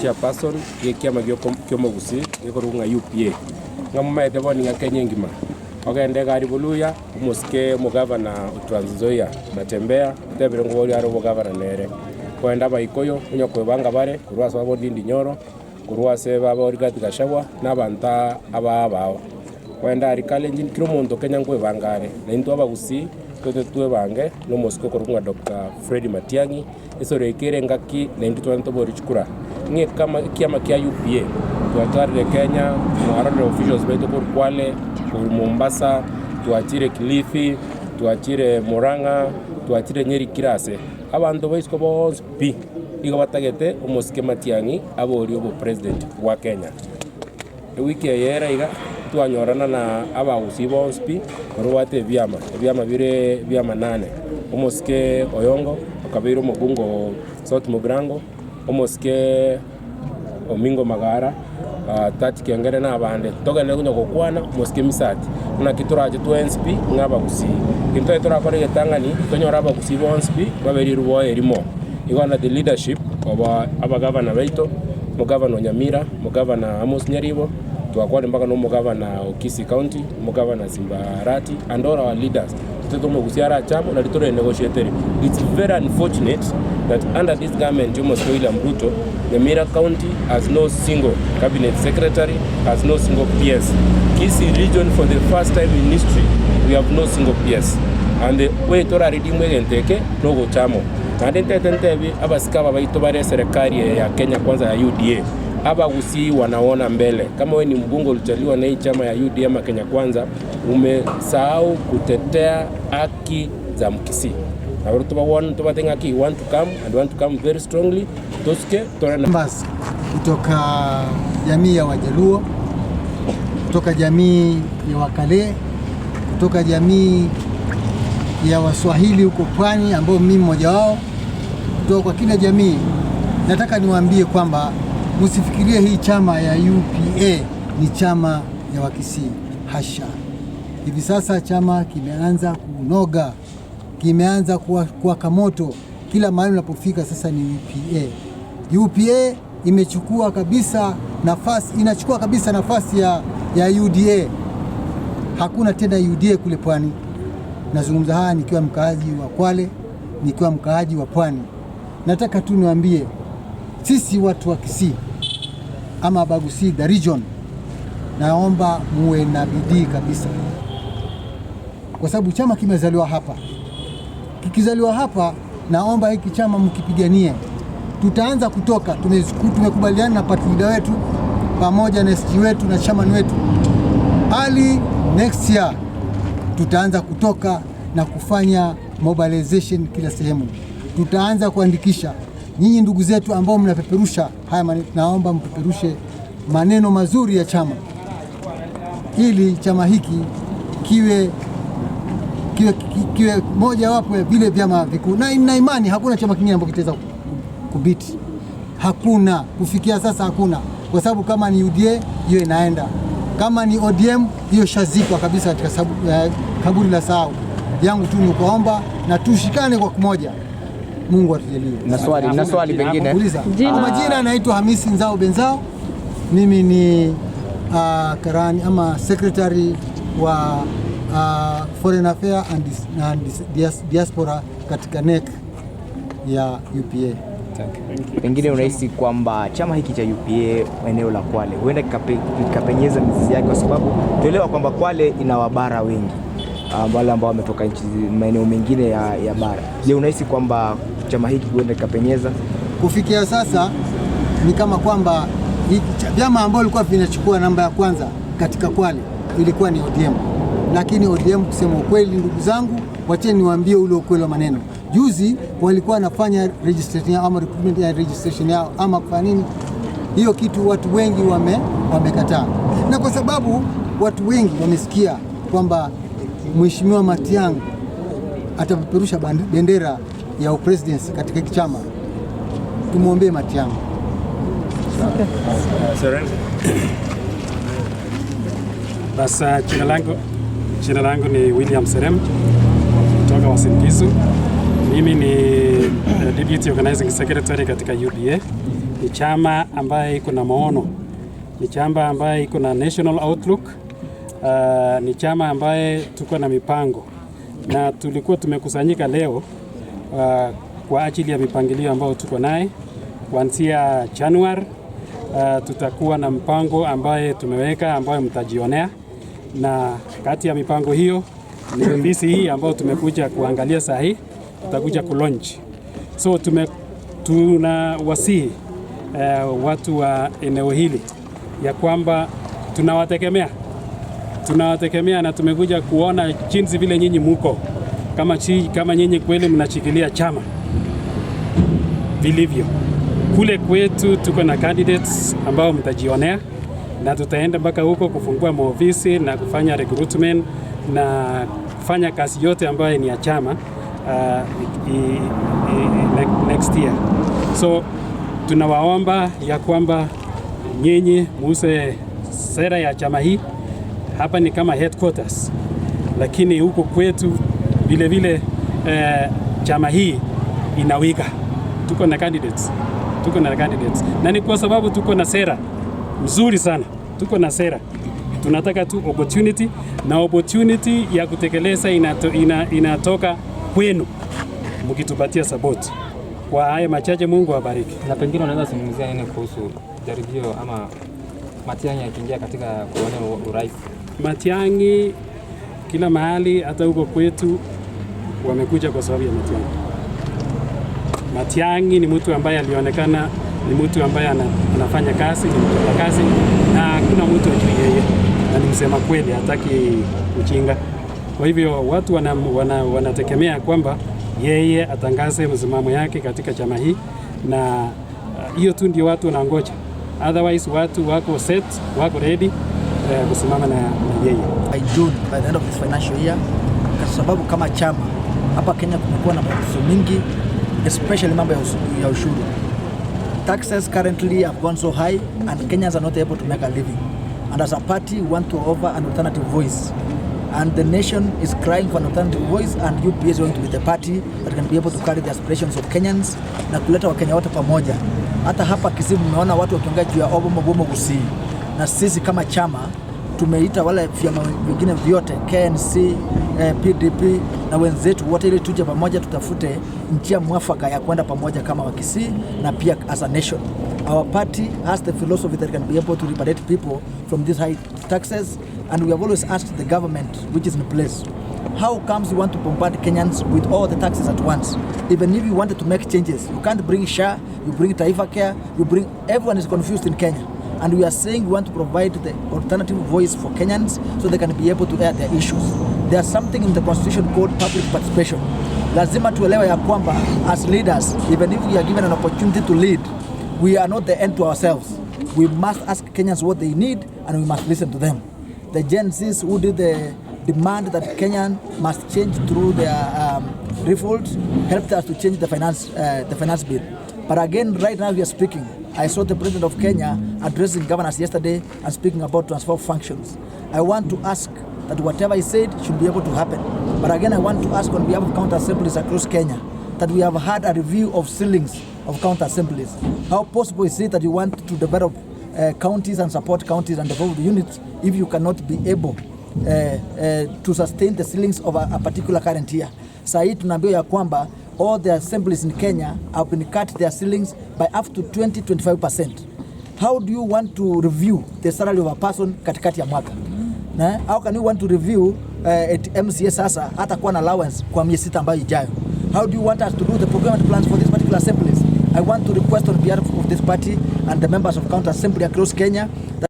Chairperson bw'ekiama ki'omogusii gekorokwa ng'a UPA. Ng'a momaete bono ng'a Kenya engima, ogende egari Boluya, omosike omogavana o Trans Nzoia Natembeya, otebire ngoboria are obogavana nere. Kogenda Abaikoyo, onye koebanga bare, korwa ase babo Ndindi Nyoro, korwa ase babo Rigathi Gachagua, na abanto aba abao. Kogenda aria Kalenjin, kera omonto Kenya nkoebanga are, na intwe abagusii, tote twebange na omosike okorokwa ng'a Doctor Fred Matiang'i, Ase oroiko ere engaki naintwe tware toborie chikura, ng'a ekama ekiama kia UPA twatwarire Kenya, mwarorire officials baito korwa Kwale, korwa Mombasa, twachire Kilifi, twachire Murang'a, twachire Nyeri kera ase. Abanto ba isiko bonsi pi, nigo batagete omosike Matiang'i aborie obopresident bwa Kenya. Ewiki eye ere iga, twanyorana na abagusii bonsi pi, barobwate ebiama, ebiama bire ebiama nane. Omosike Oyongo okabeire omobunge o South Mugirango, omosike Omingo Magara, Tati Kengere na abande. Togende konya gokwana omosike Misati, naki torache twensi pi ng'a abagusii. Intwe ekero torakore egetang'ani, tonyore abagusii bonsi pi babe rirubo erimo. Igo under the leadership of abagavana baito, omogavana o Nyamira, Omogavana Amos Nyaribo, twakwane mpaka na omogavana o Kisii County, omogavana Simba Arati and all our leaders, totete omogusia arache amo nari tore negotiatere. It's very unfortunate that under this government ya omosike William Ruto, Nyamira County has no single cabinet secretary, has no single PS. Kisii region for the first time in history we have no single PS. And the way tora redeem egento eke nogocha amo. Naende ntete ntebie abasike aba baito bare eserekari eye ya Kenya Kwanza ya UDA, Abagusii wanaona mbele. Kama wewe ni mbunge ulichaguliwa na hii chama ya UDA ama Kenya Kwanza, umesahau kutetea haki za Mkisii. Nabo tobagwane tobate ng'aki we want to come and we want to come very strongly tosuke tore na Members kutoka jamii ya Wajaluo, kutoka jamii ya Wakale, kutoka jamii ya Waswahili huko pwani ambao mimi mmoja wao, kutoka kwa kila jamii, nataka niwaambie kwamba msifikirie hii chama ya UPA ni chama ya Wakisii. Hasha! Hivi sasa chama kimeanza kunoga, kimeanza kuwaka moto. Kila mahali unapofika sasa ni UPA. UPA imechukua kabisa nafasi, inachukua kabisa nafasi ya UDA. Hakuna tena UDA kule pwani. Nazungumza haya nikiwa mkaaji wa Kwale, nikiwa mkaaji wa pwani. Nataka tu niwaambie sisi watu wa Kisii ama Abagusii the region, naomba muwe na bidii kabisa, kwa sababu chama kimezaliwa hapa. Kikizaliwa hapa, naomba hiki chama mkipiganie. Tutaanza kutoka, tumekubaliana na party leader wetu pamoja na SG wetu na chairman wetu, early next year tutaanza kutoka na kufanya mobilization kila sehemu. Tutaanza kuandikisha nyinyi ndugu zetu ambao mnapeperusha haya maneno, naomba mpeperushe maneno mazuri ya chama ili chama hiki kiwe moja wapo ya vile vyama vikuu, na nina imani hakuna chama kingine ambacho kitaweza kubeat. Hakuna kufikia sasa, hakuna, kwa sababu kama ni UDA hiyo inaenda, kama ni ODM hiyo shazikwa kabisa katika kaburi la sahau. Yangu tu ni kuomba na tushikane kwa kumoja, Mungu atujalie. Na swali pengine. Uliza. Kwa majina naitwa Hamisi Nzao Benzao, mimi ni karani ama secretary wa Foreign Affairs and Diaspora katika NEC ya UPA. Pengine unahisi kwamba chama hiki cha UPA eneo la Kwale huenda kikapenyeza mizizi yake, kwa sababu tuelewa kwamba Kwale ina wabara wengi, wale ambao wametoka nchi maeneo mengine ya bara. Je, unahisi kwamba chama hiki huenda kikapenyeza? Kufikia sasa ni kama kwamba vyama ambavyo vilikuwa vinachukua namba ya kwanza katika Kwale ilikuwa ni ODM, lakini ODM kusema ukweli, ndugu zangu, wacheni niwaambie ule ukweli wa maneno. Juzi walikuwa wanafanya registration yao ama recruitment ya registration yao ama kufanya nini, hiyo kitu watu wengi wamekataa, na kwa sababu watu wengi wamesikia kwamba Mheshimiwa Matiang'i atapeperusha bendera ya upresidency katika hiki chama, tumwombee Matiang'i. Seren. Basi jina langu ni William Serem kutoka Uasin Gishu. Mimi ni Deputy Organizing Secretary katika UPA Ni chama ambaye iko na maono, ni chama ambaye iko na national outlook. Ni chama ambaye tuko na mipango na tulikuwa tumekusanyika leo kwa ajili ya mipangilio ambayo tuko naye kuanzia Januari. Tutakuwa na mpango ambaye tumeweka ambayo mtajionea, na kati ya mipango hiyo ni ofisi hii ambayo tumekuja kuangalia saa hii, tutakuja kulaunch. So tunawasihi watu wa eneo hili ya kwamba tunawategemea na tumekuja kuona jinsi vile nyinyi muko kama nyinyi kweli mnashikilia chama vilivyo. Kule kwetu tuko na candidates ambao mtajionea, na tutaenda mpaka huko kufungua maofisi na kufanya recruitment na kufanya kazi yote ambayo ni ya chama next year. So tunawaomba ya kwamba nyinyi muuse sera ya chama hii. Hapa ni kama headquarters, lakini huko kwetu vile vile chama hii inawika. Tuko na candidates, tuko na candidates, na ni kwa sababu tuko na sera mzuri sana, tuko na sera. Tunataka tu opportunity na opportunity ya kutekeleza inatoka kwenu mkitupatia support. Kwa haya machache, Mungu awabariki. Na pengine unaweza zungumzia nini kuhusu jaribio ama Matiang'i akiingia katika kuwania urais? Matiang'i kila mahali, hata huko kwetu wamekuja kwa sababu ya Matiang'i. Matiang'i ni mtu ambaye alionekana ni mtu ambaye anafanya kazi, ni mchapa kazi na hakuna mtu ajui yeye, na ni msema kweli, hataki ujinga. Kwa hivyo watu wanategemea kwamba yeye atangaze msimamo yake katika chama hii, na hiyo tu ndio watu wanangoja. Otherwise watu wako set, wako ready kusimama na yeye. By June, by the end of this financial year, kwa sababu kama chama hapa Kenya kumekuwa na matatizo mingi, especially mambo ya ushuru. Taxes currently have gone so high and Kenyans are not able to make a living. And as a party, we want to offer an alternative voice. And the nation is crying for an alternative voice, and UPA is going to be the party that can be able to carry the aspirations of Kenyans na kuleta Wakenya wote pamoja. Hata hapa Kisii mmeona watu wakiongea juu ya Obomo Bomo Gusii, na sisi kama chama tumeita wale vyama vingine vyote KNC, PDP na wenzetu wote ili tuje pamoja tutafute njia mwafaka ya kwenda pamoja kama Wakisii na pia as a nation. Our party has the philosophy that can be able to liberate people from these high taxes, and we have always asked the government which is in place, how comes you want to bombard Kenyans with all the taxes at once? Even if you wanted to make changes, you can't bring SHA, you bring Taifa Care, you bring, everyone is confused in Kenya. And we are saying we want to provide the alternative voice for Kenyans so they can be able to air their issues. There's something in the constitution called public participation. Lazima tuelewe ya kwamba as leaders, even if we are given an opportunity to lead, we are not the end to ourselves. We must ask Kenyans what they need and we must listen to them. The Gen Zs who did the demand that Kenyan must change through their revolt helped us to change the finance bill. But again, right now we are speaking. I saw the president of Kenya addressing governors yesterday and speaking about transfer of functions. I want to ask that whatever he said should be able to happen. But again, I want to ask on behalf of county assemblies across Kenya that we have had a review of ceilings of county assemblies. How possible is it that you want to develop counties and support counties and develop units if you cannot be able to sustain the ceilings of a particular current year? Saa hii tunaambiwa ya kwamba all the assemblies in Kenya have been cut their ceilings by up to 20-25%. How do you want to review the salary of a person katikati ya mwaka? Na how can you want to review at MCA sasa hata kuwa na allowance kwa miezi 6 ambayo ijayo? How do you want us to do the procurement plans for these particular assemblies? I want to request on behalf of this party and the members of county assembly across Kenya that